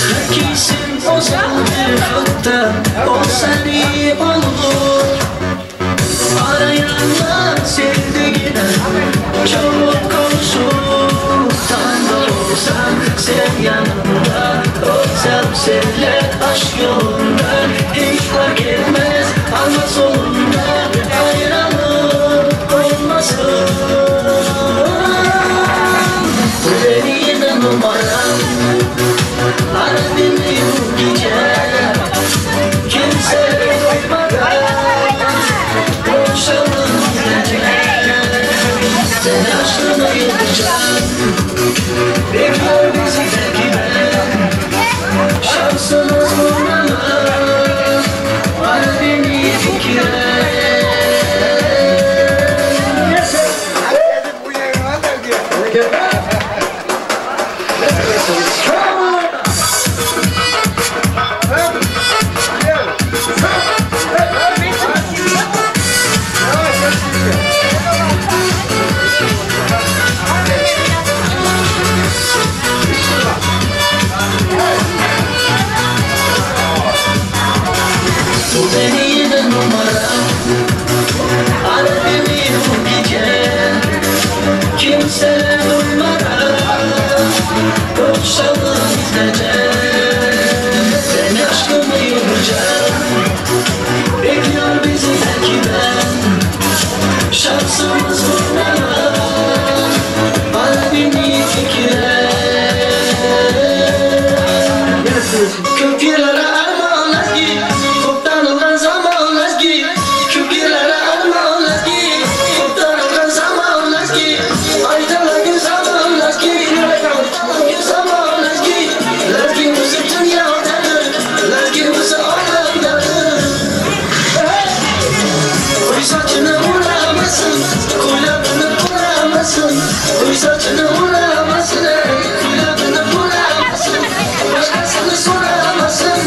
Herkesin özel bir hatta olsan iyi olur. Arayanlar sevdiğine çok konuşur. Tango olsan sen yanımda, olsam senle aşk yolunda. Hiç fark etmez ama sonunda ayrılık olmasın. Bu beni yine numaram, ara beni bu gece. Kimse duymadan konuşalım gece. Sen aşkına yılacağım, bekler bizi belki ben. Şansımız bulmamız, ara beni fikre. Bu beni yine numaram, ara beni bu gece. Kimse duymadan konuşalım gizlice. Ben aşkımı yoracağım, bekliyor bizi belki ben. Şansımız bulmamaz, ara beni fikre. Köprülere armağan ki, koptanılgan zaman ki. Köprülere armağan ki, koptanılgan zaman ki. Aytalagın zaman ki, zaman ki. Lakin bizi dünyadadır, lakin bizi alemdedir. Oy saçını vuramazsın, kulağını vuramazsın. Oy saçını vuramazsın, kulağını vuramazsın. Başkasını soramazsın,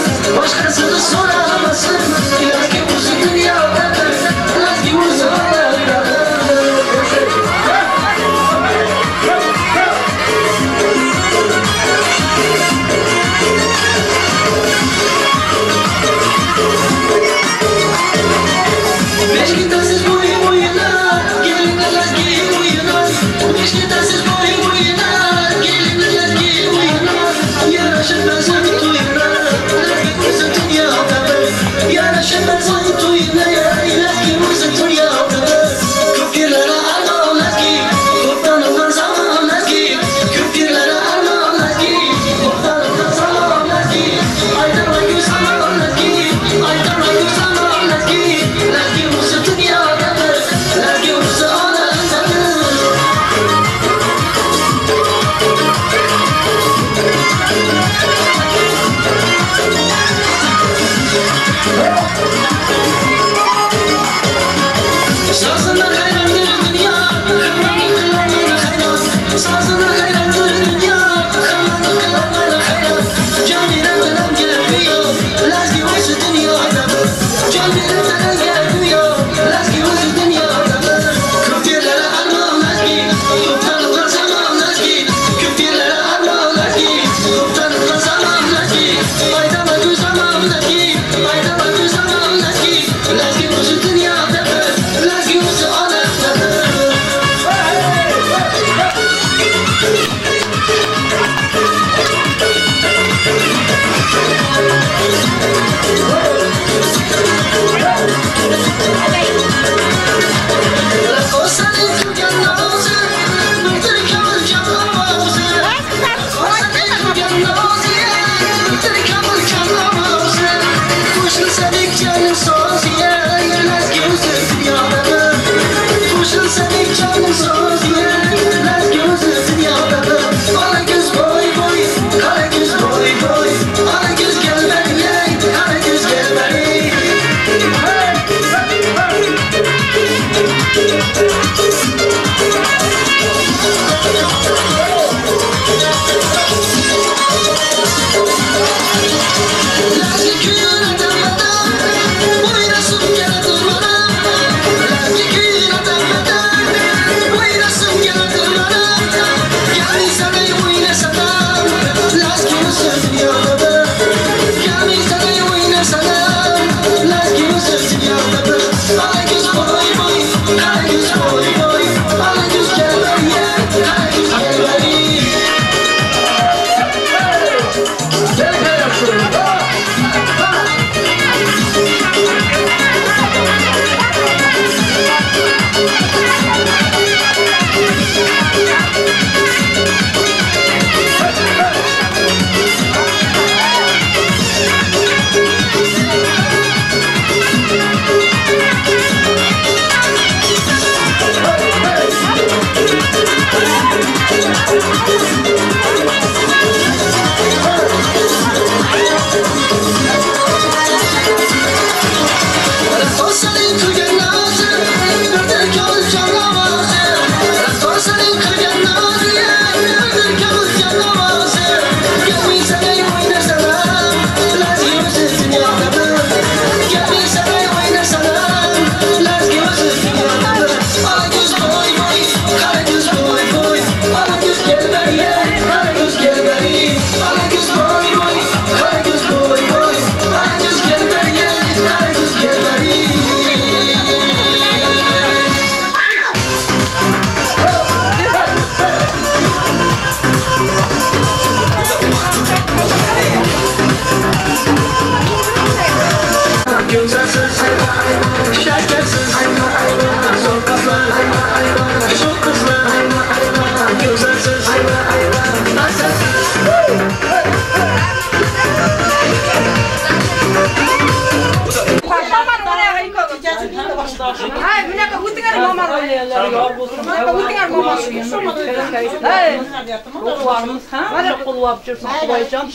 Qızlarımız həmişə qollab жүрсін, Құдайжан.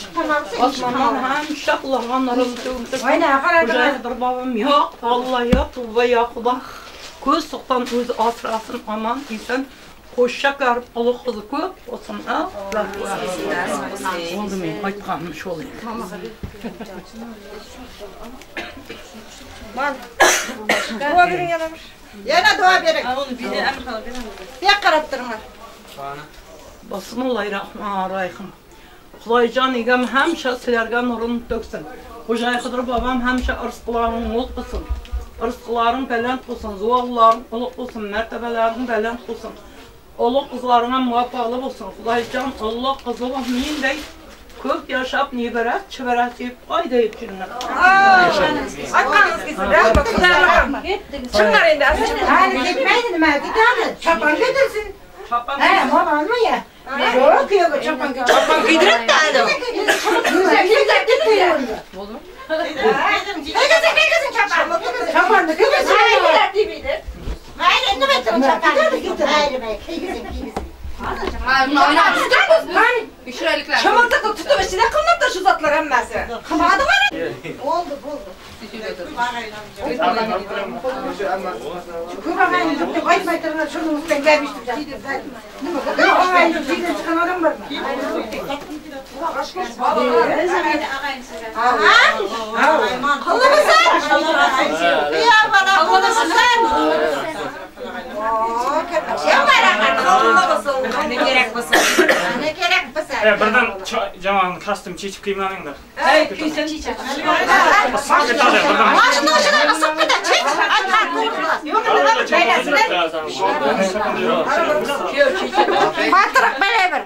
Osmandan həmişə qulağanlarını tөгüldürsün. Құжайқыдыр бабам yo'q, Алла yo'q, Тува yo'q, Xudo. Көз соқтан өзі асырасын, аман есен. Қошша қарып, ұлы қызы көп болсын. Болды мен айтқаным шол енді. Dua verin yana bir. Yana dua verin. Bir qarab turma. Bismillahirrahmanirrahim. Xudoyjon egam həmişə sizlərə nurunu töksün. Xo'jayqidir babam həmişə rizqlarini mo'l qilsin. Rizqlaring baland bo'lsin, zuvoqlaring ulug' bo'lsin, martabalaring baland bo'lsin. Ulug' qizlaringga muvaffaqli bo'lsin. Xudoyjon ulug' qizi menday ko'p yashab, nevara, chevara deb oydayib yuringlar. Aytganingiz kelsin, rahmat. Chiqinglar endi. Hali ketmaydi, nima ketadi? Chopon kiydirsin. Ha, momanmi ya? Yo'q, yo'q, chopon kiydiradi. Chopon kiydiradi hali. Kiygizin, kiygizin chopon. Choponni kiygizin. Mayli, nima aytaman choponni? Mayli, mayli, kiygizin, kiygizin. Chimildiqni tutib ichida qilinibdi shu zotlar hammasi. Qilmadi mana. Bo'ldi, bo'ldi. Ko'p og'ayni yo'q deb aytmay turinglar, shuni ustidan gap eshitib yotibmiz. Nima ko'p og'ayni yo'q deydi chiqqan odam bormi? Qilimisan? Qiyor bola, qilimisan? Ne kerak bo'lsa. Ne kerak bo'lsa. Birdan jamoani kostyum chechib kiymaninglar. Ey, kiysin. Mashina o'shida qisib ketadi, chech. Aytgan to'g'ri qilasiz. Yo'q, nima baylasizlar? Qattiroq beraver.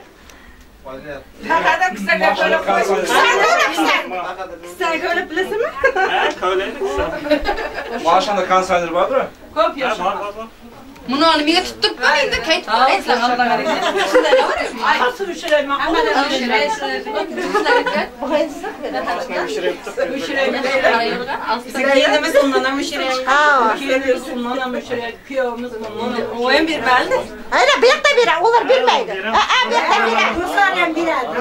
Qaqada kissaga qo'yib qo'y. Sen ko'ylak kissan. Kissani ko'ylab bilasizmi? Ha, ko'ylakni kissa. Mashinada kondisioner bormi? Ko'p yasha. Buni olib menga tutib qo'y endi qaytib qo'yasizlar. Qaysi ushlayman? Kelinimiz undan ham ushlaydi. Kelinimiz undan ham ushlaydi, kuyovimiz undan ham. O ham bermaydi. Hayır, bu yoqda beradi, ular bermaydi. Ha, bu yoqda beradi. Do'stlar ham beradi.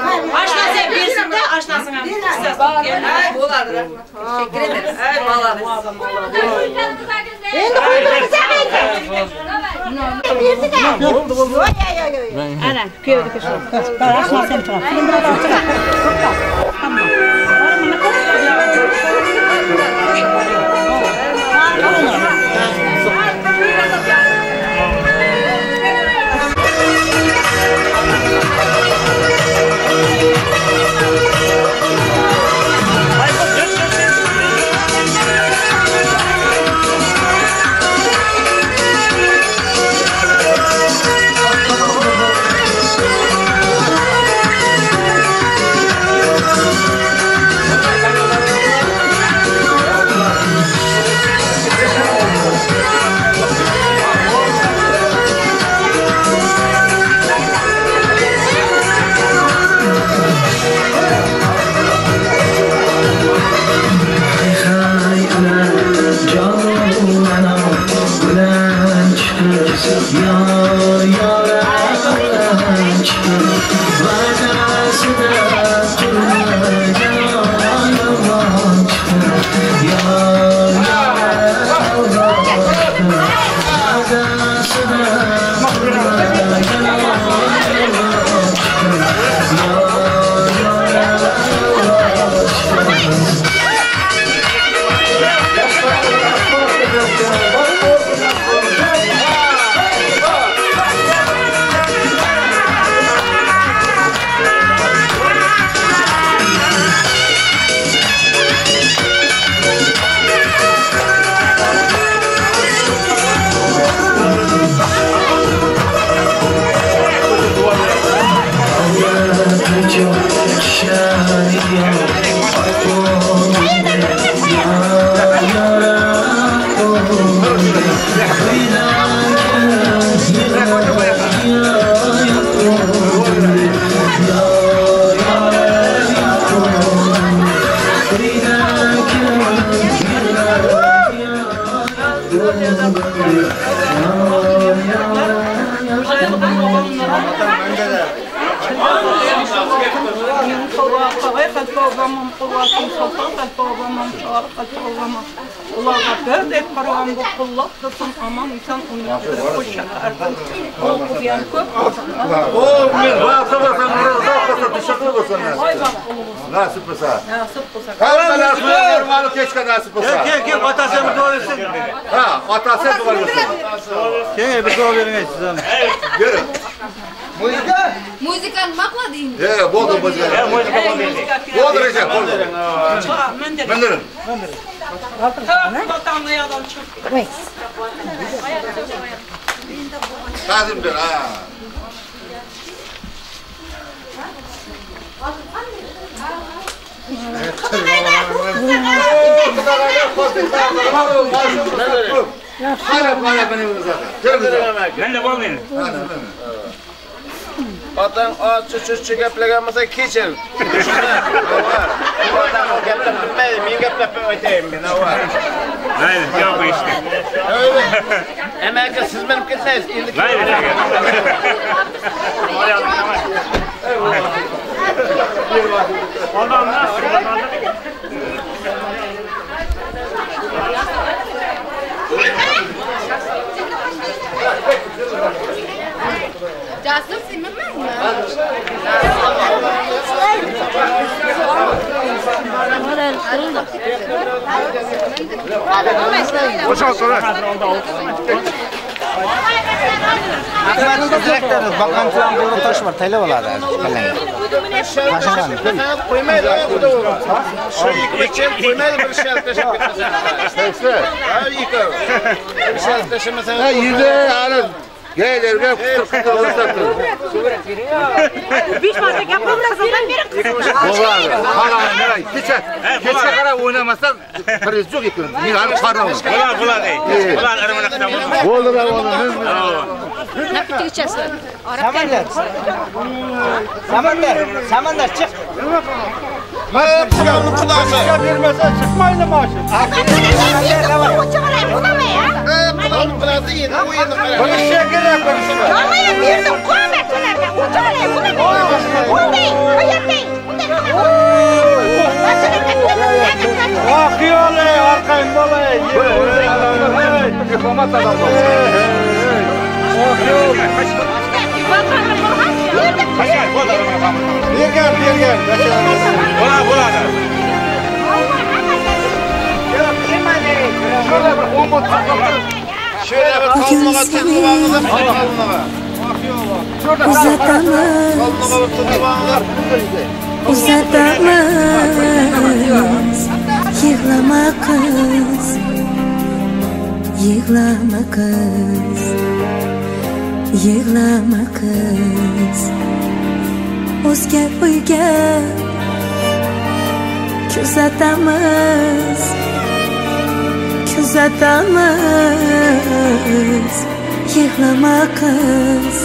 Oshnasi ham bersin-da, oshnasini ham kissasi. Bo'ladi, rahmat. Teşekkür ederiz. Ay, молодец. Endi qo'yib endi. Berdi-da. Bo'ldi, bo'ldi. Oy, oy, oy, oy. Ana, kuyovniki shu. Oshnasi ham chiqadi. bobam ham qo'rg'asin, Sulton qalbi bobam ham, Chori qalbi bobam ham. Ularga birdek qarag'an bu qulluq tursin, omon eson umr qo'shar. O'qigan ko'p bo'lsin. O, men vaqti bo'lsin, ro'za bo'lsin, bo'lsin. Voy baxtli bo'lsin. Nasib bo'lsa. Nasib bo'lsa. Hamma nasib kechga nasib bo'lsa. Kel, kel, otasi ham duo bersin. Ha, otasi duo bersin. Kel, bir duo bering siz ham. Bering. Muzika? Muzikani nima qiladi endi? Bo'ldi muzika. Muzika bo'ldi. Bo'ldi Recep, bo'ldi. Mindiring. Mindiring. Vatanni yo'ldan chiq. Ta'zim ber, ha. Men de bo'lmaydi. Otang oz-chuchchi gaplagan bo'lsa kechir. Otang gaplab bilmaydi, men gaplab aytayim men avval. Mayli, yo'q bu ishni. Amaki siz bilib ketsangiz, endi Mayli. Jasur semirmaymi? Bakantılan burada taş var, tayla oladi. Qo'ymaydi, xudo. Shu ikki qo'ymaydi bir shart tashlab ketmasan. Ha, ikki. Bir shart tashlamasan. Ha, yedi, hali gel erga qutqarib. 5 marta gapirmasdan beri Bo'ladi. Qara, kecha qarab o'ynamasan, priz yo'q ekan. Men hali qaramadim. Bo'ladi, bo'ladi. Bo'ladi, irmini qilamiz. Bo'ldi, bo'ldi. Napitga ichasiz. Samandar. Samandar, Samandar chiq. Xudoning xudosi. Bermasa chiqmaydi mashina. Xudoning xudosi endi u endi qarang. Bo'lishga kerak bo'lishga. Jomaya berdim, qo'yma shularga. O'choray, Unday, qayerday? Unday nima? Oq yo'li, orqang bo'lay. Diplomat adam bo'l. Oq yo'l. Bergan, bergan. Bo'ladi, bo'ladi. Şöyle bir kalmağa tuzluğunuzda kalmağa. Uzatamiz, yig'lama qiz, yig'lama qiz, yig'lama qiz. O'zga uyga kuzatamiz, kuzatamiz. Yig'lama qiz,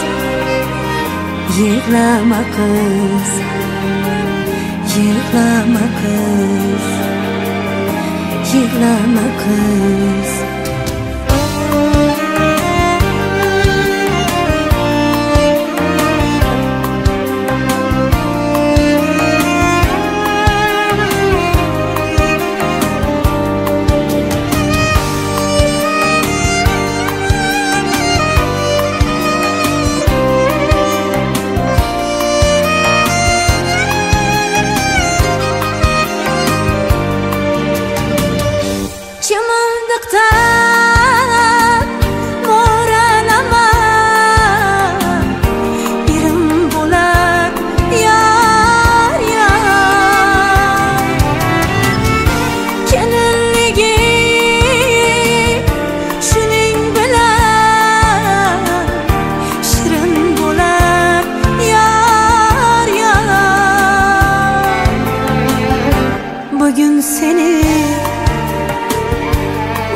yig'lama qiz, yig'lama qiz, yig'lama qiz.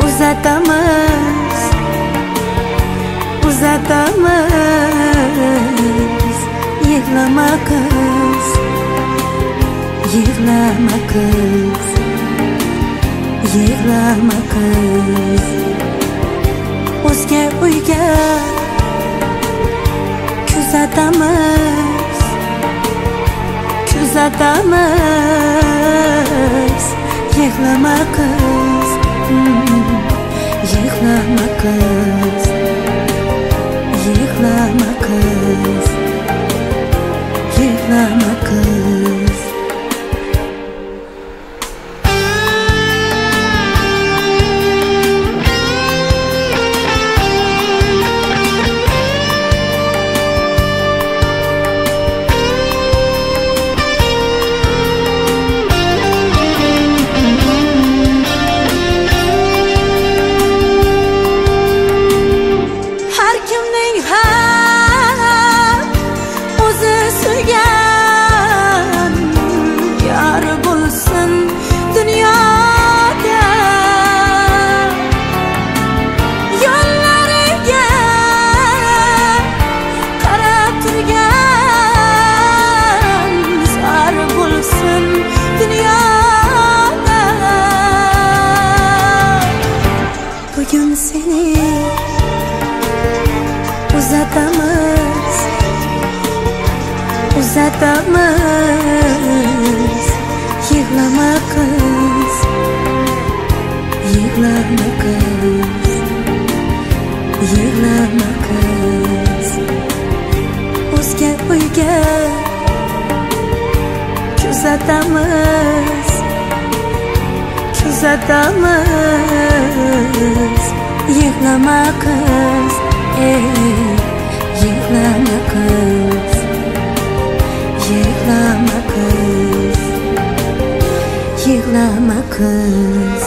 Uzatamiz, uzatamiz. Yig'lama qiz, yig'lama qiz, yig'lama qiz. O'zga uyga kuzatamiz, Kuzatamiz. Yig'lama qiz, yig'lama qiz, yig'lama qiz, yig'lama qiz. Bugün seni uzatamiz, uzatamiz. Yig'lama qiz, yig'lama qiz, yig'lama qiz. O'zga uyga kuzatamiz, kuzatamiz. Yig'lama qiz, yig'lama qiz, yig'lama qiz, yig'lama qiz.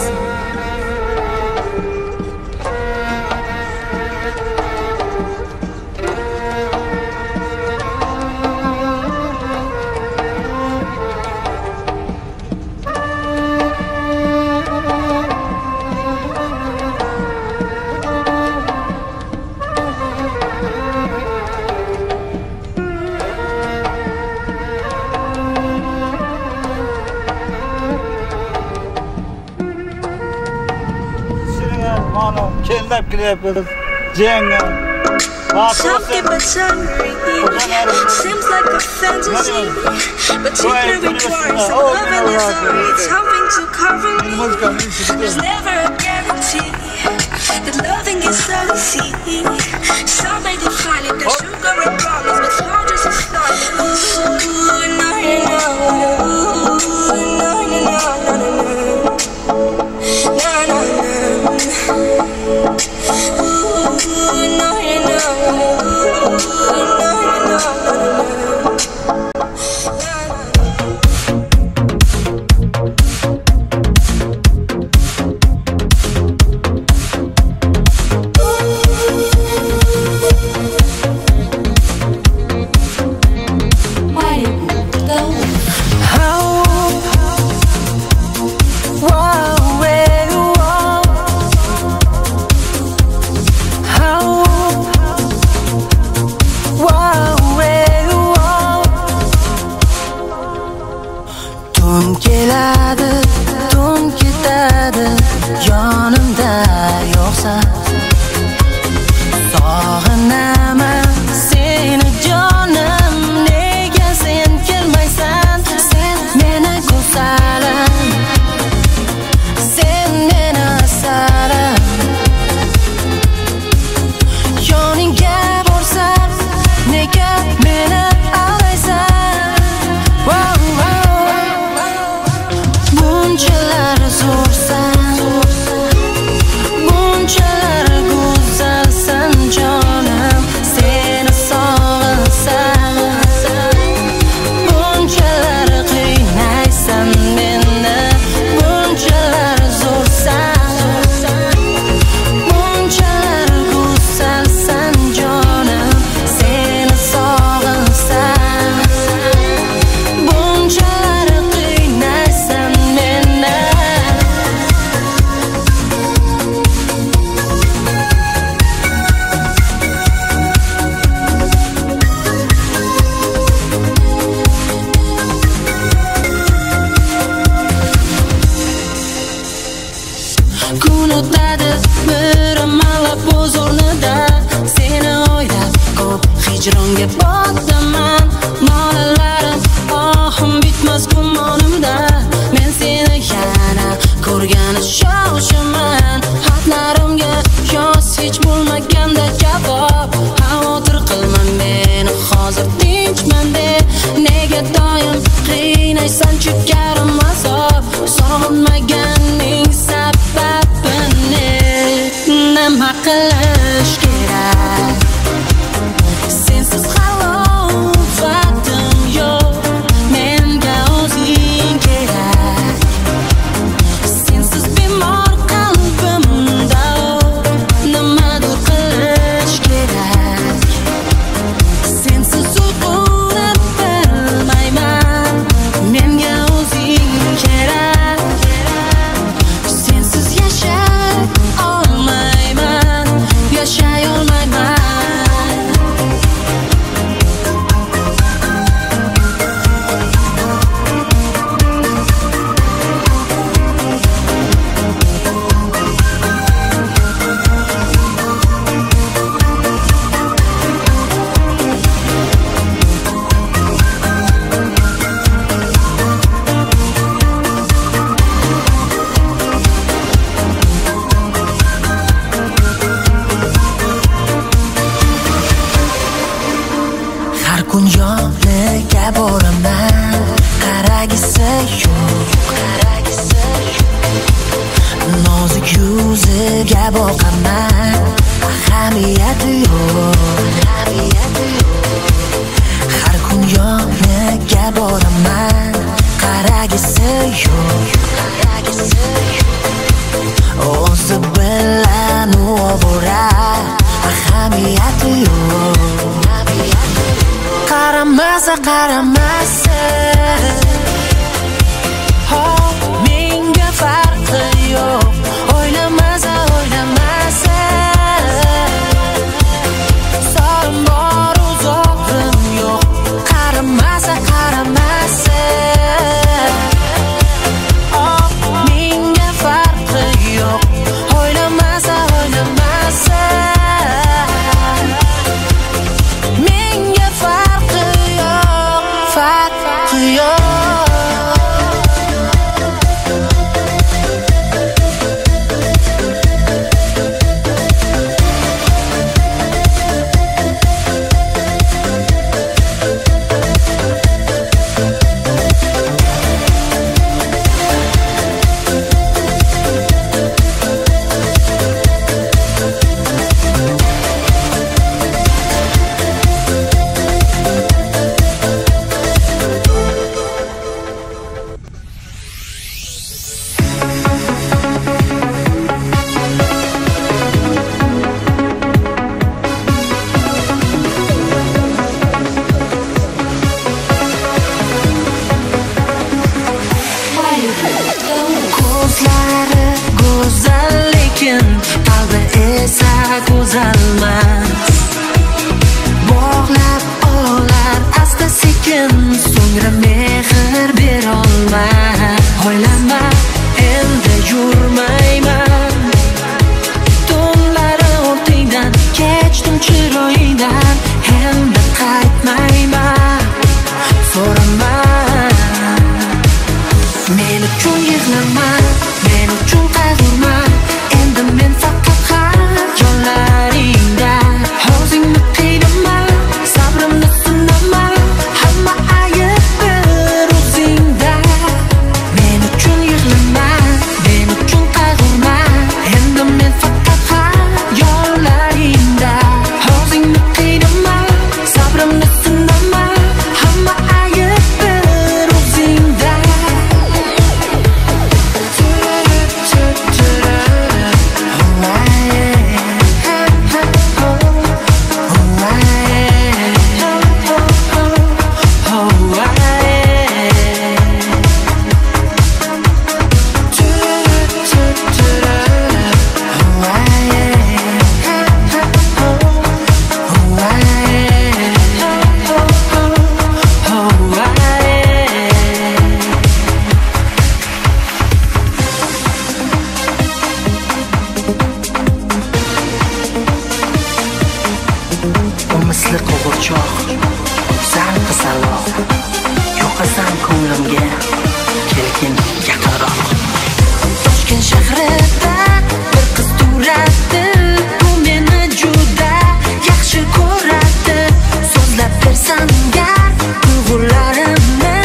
Talking but seems like a fantasy, but deeply requires loving is already something to cover me. There's never a guarantee that loving is so easy. Some may define it as sugar and promise, but it's all just a start. Ooh, no, no, no, no, no, no, no, no, no, no. Kun o'tadi bir amallab o'z o'rnida, seni o'ylab ko'p hijronga botaman. Nolalarim, ohim. Bilmaysan chekarim azob, sog'inmaganning sababini. Nima qilish kerak? Sensiz halovatim yo'q, menga o'zing kerak. Sensiz bemor qalbimda nimadir qilish kerak. Sensiz uyquni bilmayman, menga o'zing kerak. Sensiz yashay olmayman, yashay olmayman. Har kun yoniga boraman, qaragisi yo'q, qaragisi yo'q. Nozik yuziga boqaman, ahamiyati yo'q, ahamiyati yo'q. Har kun yoniga boraman, qaragisi yo'q, qaragisi yo'q. O'zi bilan u ovora, ahamiyati yo'q. Qaramasa, qaramasa, hop, menga farqi yo'q. O'ylamasa, o'ylamasa, sorim bor, uzoqim yo'q. Qaramasa, qaramasa, hop, menga farqi yo'q. O'ylamasa, o'ylamasa, menga farqi yo'q, farqi yo'q. Ko'zlari go'zal, lekin qalbi esa go'zalmas. Bog'lab olar asta sekin, so'ngra mehr berolmas. O'ylama endi yurmayman, tunlari ortingdan kechdim chiroyingdan, endi qaytmayman. So'rama, men uchun yig'lama, men uchun qayg'urma. Endi men faqat xayollaringda. O'zingni qiynama, sabrimni sinama, hamma ayb bir o'zingda. Men uchun yig'lama, men uchun qayg'urma. Endi men faqat xayollaringda. O'zingni qiynama, sabrimni sinama, hamma ayb bir o'zingda. Misli qo'g'irchoq, go'zal qizaloq, yo'qasan ko'nglimga, kelgin yaqinroq. Toshkent shahrida bir qiz turadi, u meni juda yaxshi ko'radi. So'zlab bersam gar tuyg'ularimni,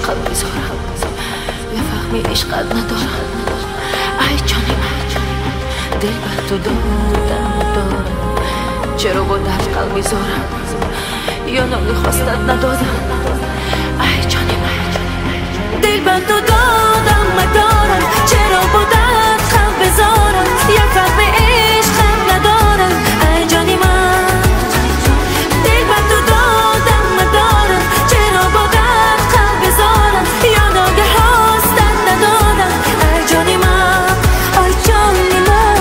قلب بزارم یه فهمی عشقت ندارم ای جانی من دل بر تو دادم دارم چرا با درد قلب بزارم یا نامی خواستت ندادم ای جانی من دل بر تو دادم ندارم چرا با درد قلب بزارم یه فهم عشقت ندارم ای جانی من دل بر تو دادم ندارم چرا با درد قلب بزارم یا ناگه خواستت ندادم ای جانی من ای جانی من.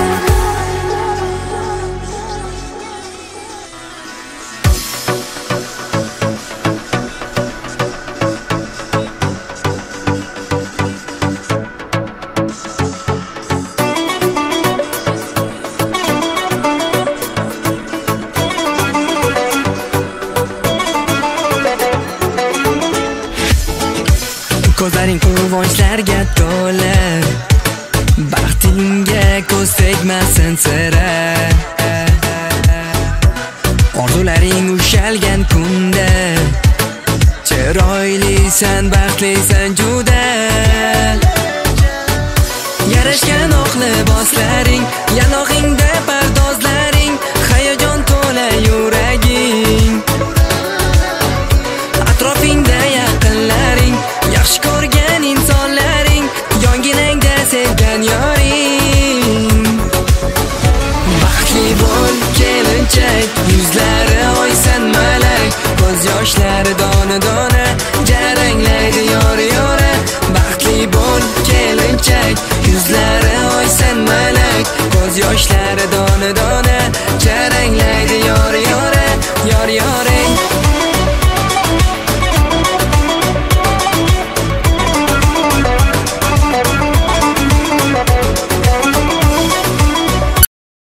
Ko'zlaring quvonchlarga to'la, baxtingga ko'z tegmasin sira. Orzularing ushalgan kunda, chiroylisan, baxtlisan juda. Yarashgan oq liboslaring, yanog'ingda pardozlaring, hayajon to'la yuraging. Atrofingda yaqinlaring, yaxshi ko'rgan insonlaring, yonginangda sevgan yoring. Baxtli bo'l kelinchak, yuzlari oysan malak, ko'z yoshlari dona dona jaranglaydi yor yora. Baxtli bo'l kelinchak, yuzlari oysan malak, ko'z yoshlari dona dona jaranglaydi yor yora.